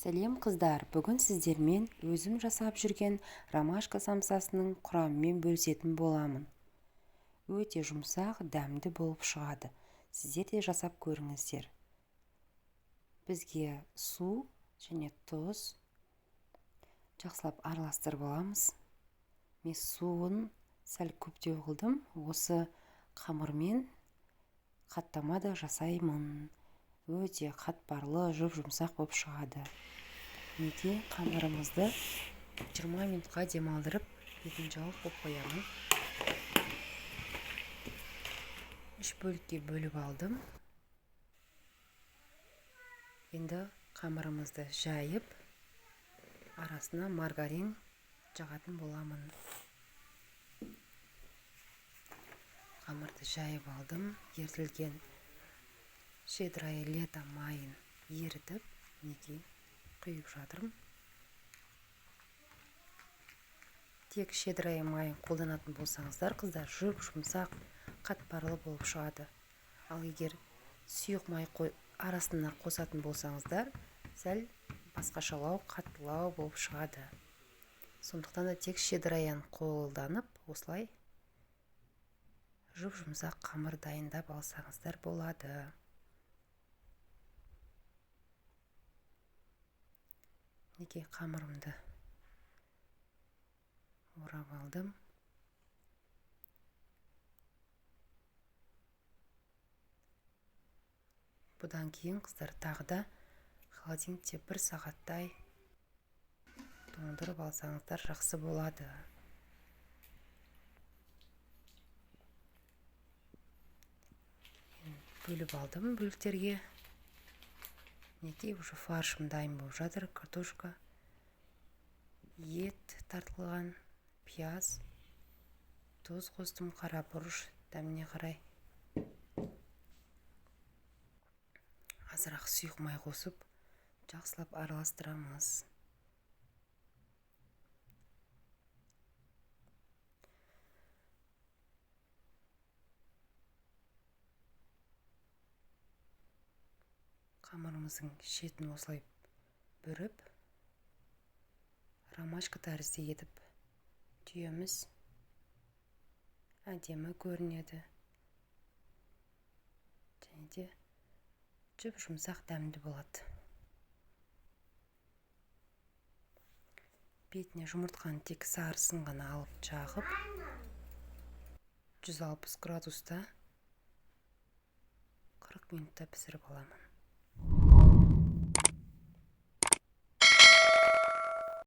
Сәлем, қыздар! Бүгін сіздермен өзім жасап жүрген ромашка самсасының құрамымен бөлісетін боламын. Өте жұмсақ, дәмді болып шығады. Сіздер де жасап көріңіздер. Бізге су және тұз, жақсылап араластырып аламыз. Мен суын сәл көптеу қылдым. Осы қамырмен қаттама да жасаймын. Өте қатпарлы, жұп-жұмсақ болып шығады. Мінекей, қамырымызды 20 минутқа демалдырып, бетін жауып қойып қоямын. 3 бөлікке бөліп алдым. Енді қамырымызды жайып, арасына маргарин жағатын боламын. Қамырды жайып алдым. Ерітілген «Щедрое лето» майын ерітіп, мінекей, құйып жатырмын. Тек «Щедрое» майын қолданатын болсаңыздар, қыздар, жұп жұмсақ, қатпарлы болып шығады. Ал егер сұйық май арасына қосатын болсаңыздар, сәл басқашалау, қаттылау болып шығады. Сондықтан да тек «Щедраяны» қолданып, осылай жұп жұмсақ қамыр дайындап алсаңыздар болады. Мінекей, қамырымды орап алдым. Бұдан кейін, қыздар, тағы да холодильникте бір сағаттай тоңдырып алсаңыздар, жақсы болады. Мен бөліп алдым бөліктерге. Мінекей, уже фаршым дайын болып жатыр. Картошка, ет тартылған, пияз, тұз қостым, қара бұрыш, дәміне қарай азырақ сұйық май қосып, жақсылап араластырамыз. Қамырымыздың шетін осылай бүріп, ромашка тәрізді етіп түйеміз. Әдемі көрінеді және де жұп жұмсақ, дәмді болады. Бетіне жұмыртқаның тек сарысын ғана алып жағып, 160 градуста 40 минутта пісіріп аламын.